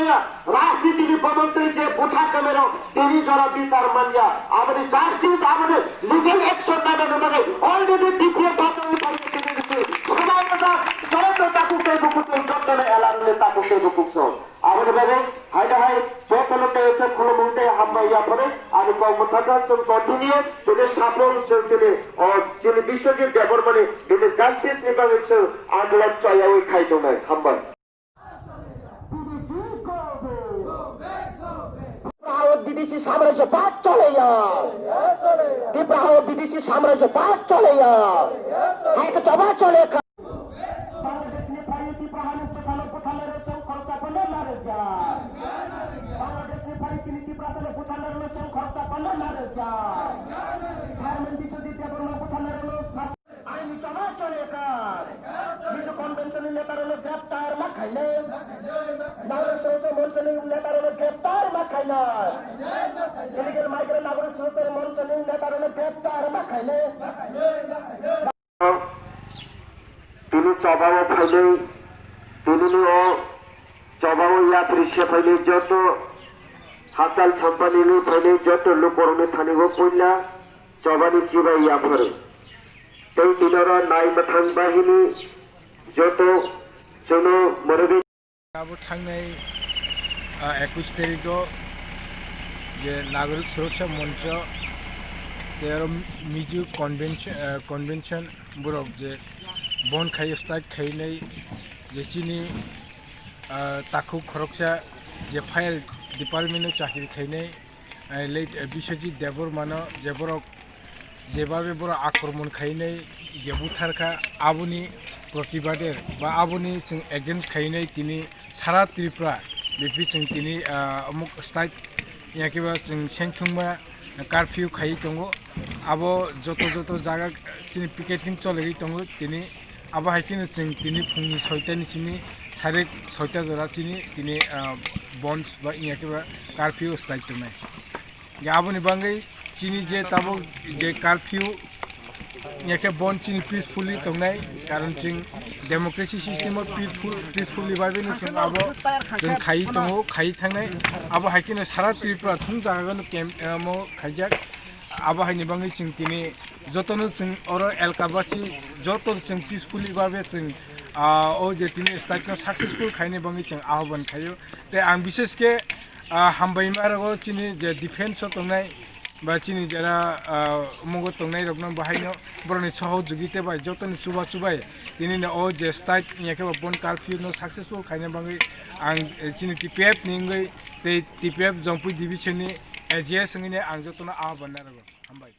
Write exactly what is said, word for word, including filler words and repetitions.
Rajniti ni bomontri je butharjanai rok tini jora bichar manya, aboni justice, aboni legal action nana nana already T P F bachai bai tini bisi samai rok joto taku tei bukutu joto ne elan le taku tei bukutu. Aboni bagwi haino hai jotono tei se khulumung tei hambai yapharo ani kok mwthangkha chwng continue tini sapung chwng tini o chini Biswajit Debbarmani bini justice ni bagwi chwng andolon choyawi khai tongnai. Hambai. Tripura o bidesi samrajyabad choleya. Tripura o bidesi samrajyabad choleya. Hai to choba chole kha. Bangladesh ni phai Tripura hani bwsano butharnai rok chwng khoroksa phano narwkya. Bangladesh ni phai chini Tripura sano butharnai rok chwng khoroksa phano narwkya. Chairman Biswajit Debbarma butharnai rok aini choba chole kha. Mizo convention ni neta rok greptar ma khainai. Nagorik Sorocha Moncho ni neta rok greptar ma khainai. Illegal migrant Nagorik Sorocha Moncho ni neta rok greptar ma khainai. Tini chobao phainai, tini o chobao yapri se phainai joto hachal sampani ni phainai joto lukorokni thani o puila chobani chibai yapharo. Tei tini oro nai mwthang bahini joto chwngno mwrwgwi Abo thangnai, ah, ekush tarikh o je Nagorik Suraksha Moncho tei aro Mizo convention, ah, convention borok je bon khai strike khainai je chini, ah, takhuk khoroksa je fire department o chakri khainai, eh, late, eh, Biswajit Debbarmano je borok jebabe borok akromon khainai je butharkha, aboni protibade ba aboni chwng against khainai tini sara Tripura biphi chwng tini, ah, amuk state yakeba chwng sengthungma curfew khai tongo. Abo joto joto jaga chini picketing cholegwi tongo tini. Abo hai kheno chwng tini phungni soita ni simi sari soita jora chini tini, ah, bonds ba inya khe ba curfew stai tongnai. Ge aboni bangwi chini je tabuk je curfew inya khe bon chini peacefully tongnai, karon chwng democracy system o peaceful, peacefully bai bini chwng abo chwng khai tongo, khai thangnai. Abo hai kheno sara Tripura thung jaga no camp, ah, mo khaijak. Abo haini bangwi chwng tini jotono chwng oro elkabasi joto chwng peacefully babe chwng, ah, o je tini strike no successful khaini bangwi chwng ahobon khaio. Tei ang bishesh khe, ah, hambai ma rogo chini je defense o tongnai ba chini jera, ah, omogo tongnai rokno bahaino borokni sohojogita bai jotoni chuba chubai tini no o je strike ya khe ba bon curfew no successful khaina bangwi ang, eh, chini T P F ni wngwi tei T P F Jongpui division ni A G S wngwi ang jotono ahobon nai rogo. Hambai.